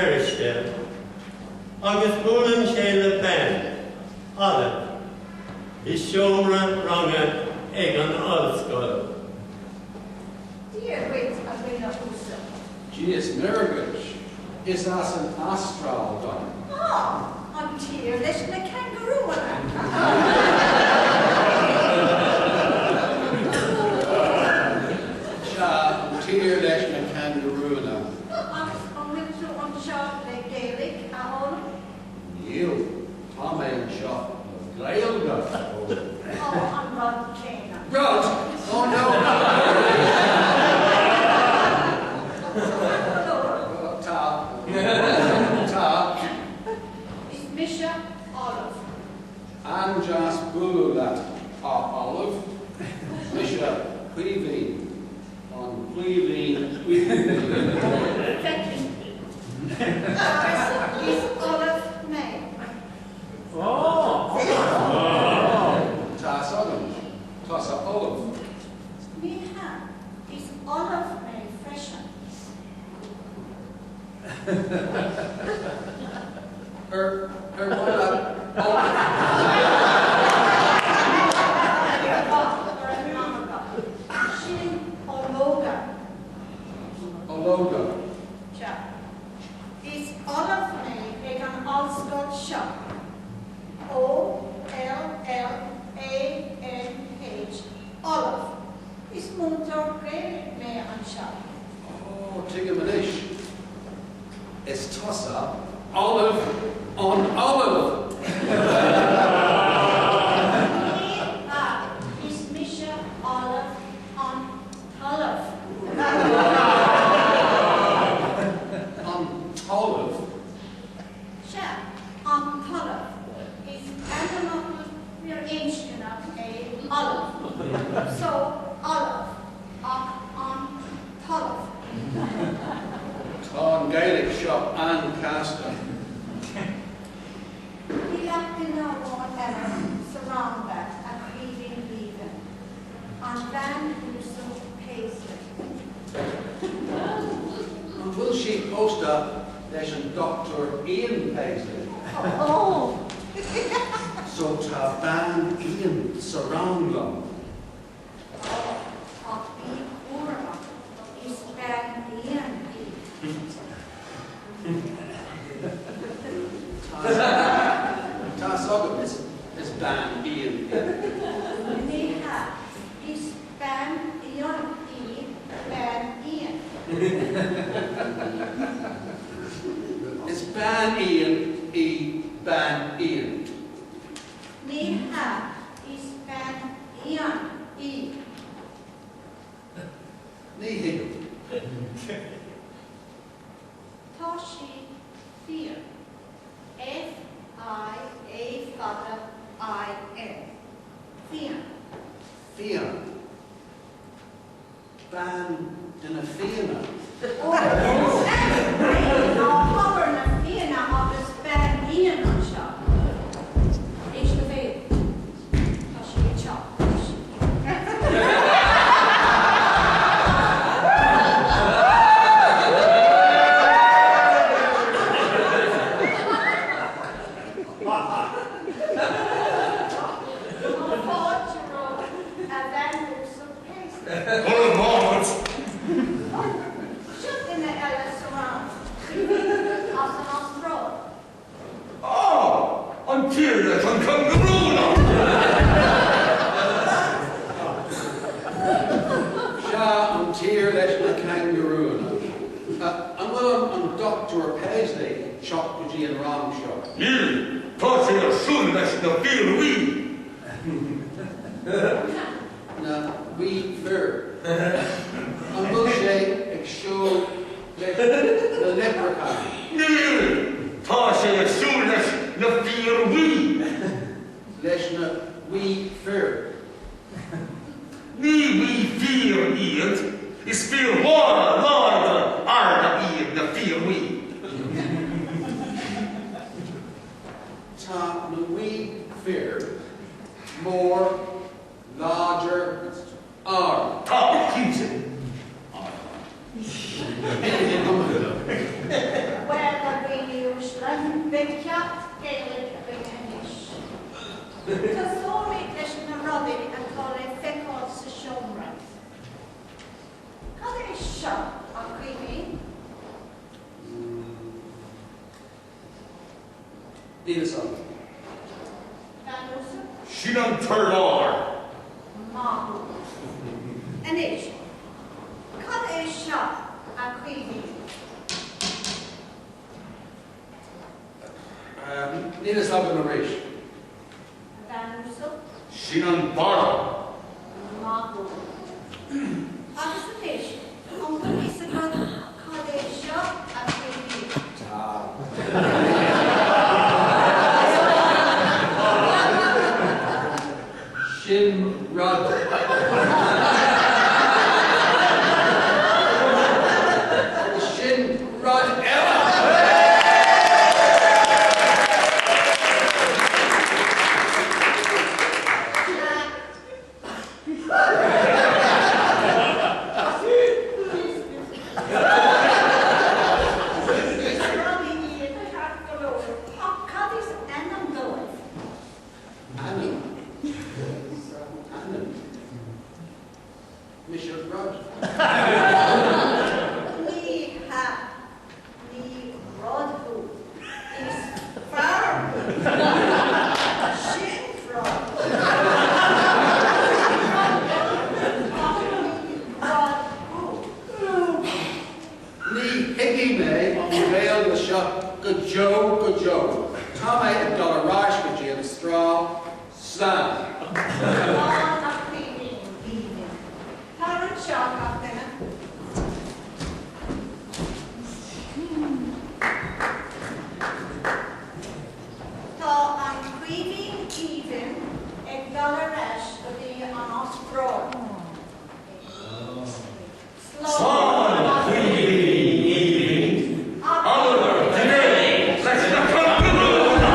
Feirste agus buaileann sé le bean, Olive, i seomra ranga ag an ollscoil. Dia dhuit, a dhuine uasail. Dia is Muire dhuit. Is as an Astráil dom. Ah, an tír leis na cangarúanna. Sea, an tír leis na cangarúanna. Agus an bhfuil tú anseo le Gaeilge a fhoghlaim? Níl, tá mé anseo le Gaeilge a fhoghlaim. Ó, an rud céanna. Rud? Ó no! Tá. Tá. Is mise Olive. An-deas bualadh leat, a Olive. Mise Caoimhín. An Caoimhín Feicim. Agus is Ollamh mé. Tá's agam. Tusa Ollamh. Ní hea, is Ollamh mé freisin. Ar ar mhaith leat Ollamh? Go raibh maith agat. Sin ológa. Ológa. Sea. Is Ollamh mé ag an ollscoil seo. O L L A M H, Ollamh. Is múinteoir Gaeilge mé anseo. Ó, tuigim anois. Is tusa Olive an Ollamh! Ní hea, is mise Olive an tOllamh. An tOllamh? Sea, an tOllamh. Is ainmfhocal firinscneach é Ollamh. So, Ollamh, ach an tOllamh. Tá an Ghaeilge seo an-chasta. Níl ach duine amháin eile sa rang leat, a Chaoimhín aoibhinn, an bhean uasal Paisley. An bhfuil sí pósta leis an Dr Ian Paisley? So tá bean Ian sa rang liom. Tá, ach bí cúramach, is bean Ian í. Tá's agam, is bean Ian í. Ní hea, is bean Fhionn í bean Ian. Is bean Ian í bean Ian. Ní hea, is bean Fhionn í. Ní thuigim. Tá sí fiain. F I A fada I N. Fiain. Fiain. Bean de na Fianna. Ó, ná habair na Fianna agus bean Ian anseo. Éist do bhéal. Tá sí ag teacht anois. Tá fáilte romhat, a bhean uasal Paisley. Go raibh maith agat. Seo duine eile sa rang, Caoimhín, as an Astráil. Ah! An tír leis an cangarúnna! Sea, an tír leis na cangarúnna. An bhfuil an Dr Paisley ag teacht go dtí an rang seo? Níl, tá sé ar siúl leis na fir bhuí. Na wee fir. An bhfuil sé ag siúl leis na leipreacháin? Níl, tá sé ag siúl leis na fir bhuí. Leis na wee fir. Ní wee fir iad, is fir mhóra, láidre, arda iad na fir bhuí. Tá na wee fir mór, láidir, ard. Tá, cinnte. Bhuel, Tosóimid leis na rudaí atá le feiceáil sa seomra. Cad é seo, a Chaoimhín? Níl fhios agam. Bean uasal? Sin an t-urlár. Maith thú. Anois, cad é seo, a Chaoimhín? Níl fhios agam arís. A bhean uasal? Sin an barra. Maith thú. Agus anois, an bhfuil fhios agat cad é seo, a Chaoimhín? Tá. Sin rud. Sin rud eile! Is rudaí iad ceart go leor, ach cad is ainm dóibh? Ainm? Ainm? Mise Rud. Ní hea, ní rud thú. Is fear thú. Sin rud. Ach ní rud thú. Ní thuigfidh mé an Ghaeilge seo go deo go deo. Tá mé ag dul ar ais go dtí an Astráil. Slán! Slán a Chaoimhín aoibhinn. Tar anseo, gach duine. Tá an Caoimhín Aoibhinn ag dul ar ais go dtí an Astráil. Slán a Chaoimhín aoibhinn, Oliver Dinné leis na cangarúnna!